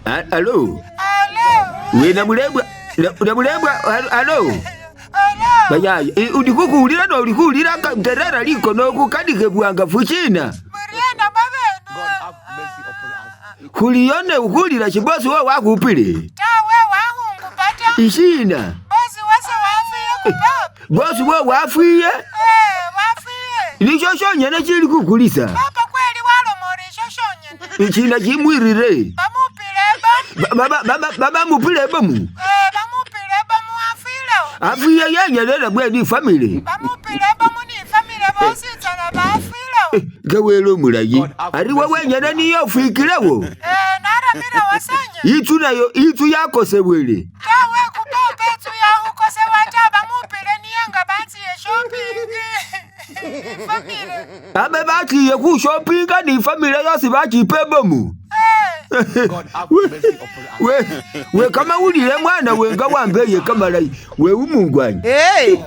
Alo? Alo. We namulembwa namulembwa alo? Alo. Bayaye, uli khukhulila noli khulila nterera likono khukanikhe bwangafu shina? Muriena mwabene. Khuliyo ne ukhulila shibosi wo wakhupile? Tawe wakhungupa ta. Ishina? Bosi wase wafwiye kupapa. Bosi wo wafwiye? Eh, wafwiye. Nisho shonyene shili khukhulisa? Papa kweli waloma ori isho shonyene. Shina shimwirire? Bamupile ebomu. Babamupile ebomu? Eh, bamupile ebomu wafwilewo. Afwiye yenyene namwe ni family? Bamupile ebomu ni family bositsana bafwilewo. Kawele omulayi, ari wenyene niye ofwikilewo? Eh, naramile wasenye. Itsu nayo itsu yakosebwele? Tawe kupapa etsu yakhukosewa ta bamupile niye nga batsiye shopping. Ni family. Abe batsiye khushopinga ni family yosi bachipa ebomu? Eh. God have mercy upon us. We, we kamawulile mwana wenga wambeye kamalayi we umungwanyi. Hey.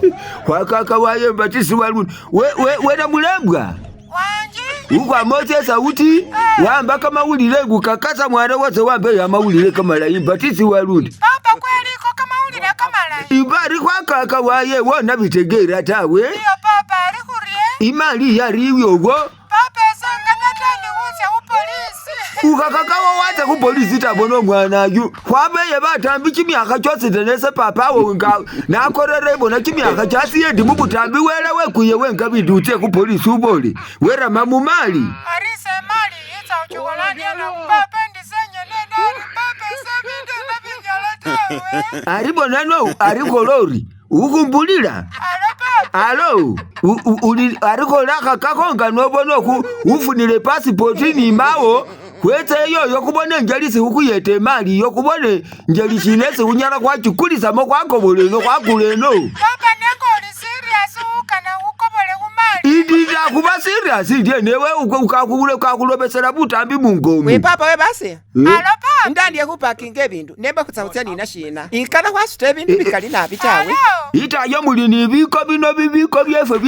Khwakaka wayemba tisi waluni we, we, we namulembwa Wanji. ukhwama otya sauti wamba kamawulile ngukakasa mwana wase wambeye amawulile kamalayi mbatisi walundi. Papa kweliko kamawulile kamalayi. Ibari khwakaka waye wona bitegera tawe. Iyo papa ali khurye. Imali yariwe obwo. Papa esanga natandi khutsa khupolisi. Ukhakakawo watsa khupolisi tabona omwana ayu. Khwabeye batambi chimyakha chosi tenese papa wo nga nakorere bona chimyakha chasiye ndi mubutambi wele wekuye wenga bindu utse khupolisi ubole. Werama mumali. Arise emali yitsa khuchikhola ndyena papa ndisenyene nari papa ese bindu nabinyala tawe. Ari bona no ari kholori. Ukhumbulila. Alo papa. Alo, uli arikhola khakakho nga nobona okhu ufunile pasipoti ni mawo khwetsa eyoyo khubone njeli sikhukhuyeta emali iyo khubone njeli shina esi khunyala khwachikulisamo khwakobola eno khwakula eno. Papa nenga oli serious khukana khukobole khumali. Indila khuba serious indye newe ukakhulobesela butambi mungomu. We papa we basi. Alo papa. Ndandiye khupakinga ebindu nemba khutsa khutsa nina shina. Ikana khwasuta ebindu bikali nabi tawe. Alo. Itayo muli ni biko bino bibiko byefe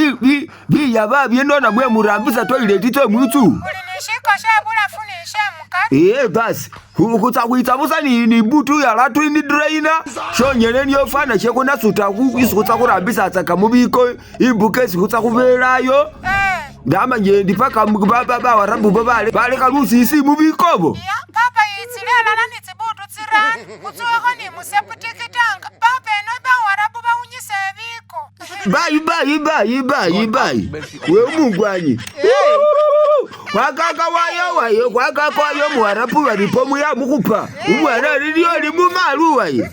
biyaba byeno namwe murambisa toileti tse mwitsu. Uli ni shiko sha bulafu ni shemukari. Ee basi khutsa khwitsa busa ni ni butu ya latu ni drainer shonyene niyo fana shekhunasuta isi khutsa khurambisa mubiko imbuka esi khutsa khubelayo. Eh. Ndamanye ndi paka bawarabu balekha lusisi mubikobo. Ya papa yitsile alala ni tsibutu tsirano khutsuwekho ni museptic tank. Papa eno bawarabu bawunyisa ebiko. Bayi bayi bayi bayi bayi we mungwanyi khwakaka wayo wayo khwakaka wayo muwarabu baripo muyamukhupa umwana lilyo li mumalu waye.